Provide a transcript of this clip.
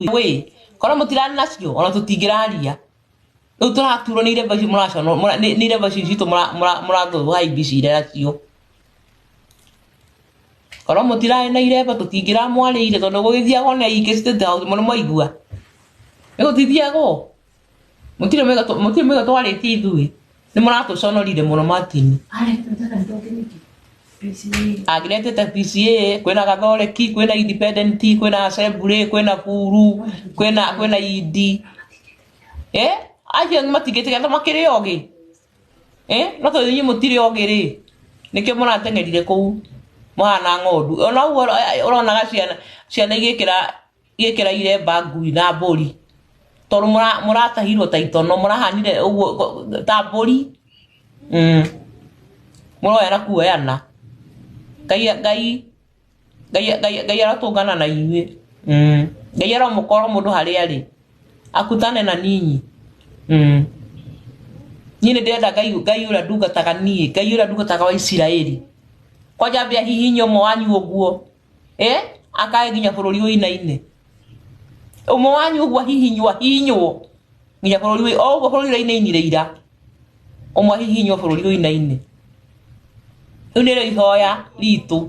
Wĩ korwo mũtirarĩ nacio ona tũtingĩraria. Rĩu tũraturwo nĩ iremba icio mũracono nĩ iremba icio citũ mũratũhaibicire nacio. Korwo mũtirarĩ na iremba tũtingĩramwarĩire tondũ gũgĩthiagwo na ingĩ State House mũno mwaigua. Nĩ gũtithiagwo. Mũtirĩ mwaiga twarĩtie ithuĩ. Nĩ mũratũconorire mũno Martin. Angĩretete PCA, kwĩna Gathoreki, kwĩna Independent, kwĩna Assembly, kwĩna Buru, kwĩna kwĩna ID. Eh? Acio matingĩtĩkĩra tondũ makĩrĩ ogĩ. Eh? No tondũ inyuĩ mũtirĩ ogĩ rĩ, nĩkĩo mũrateng'erire kũu mũhana ng'ondu. Ona ũguo ũronaga ciana ciana igĩkĩra igĩkĩra iremba ngui na mbũri. Tondũ mũratahirwo ta itono, mũrahanire ũguo ta mbũri. Mũroyana kuoyana. Ngai Ngai Ngai Ngai Ngai arotũngana na inyuĩ. Ngai aromũkora o mũndũ harĩa arĩ. Akutane na ninyi. Niĩ nĩ ndĩrenda Ngai Ngai ũrĩa ndungataga niĩ, Ngai ũrĩa ndungataga wa Isiraeli. Kwanja ambe ahihinye ũmwe wanyu ũguo. Eh? Akae nginya bũrũri ũinaine. Ũmwe wanyu ũguo ahihinywo ahihinywo nginya bũrũri o ũguo bũrũri ũrainainire ira. Ũmwe ahihinywo bũrũri ũinaine. Rĩu nĩrĩo ihoya ritũ.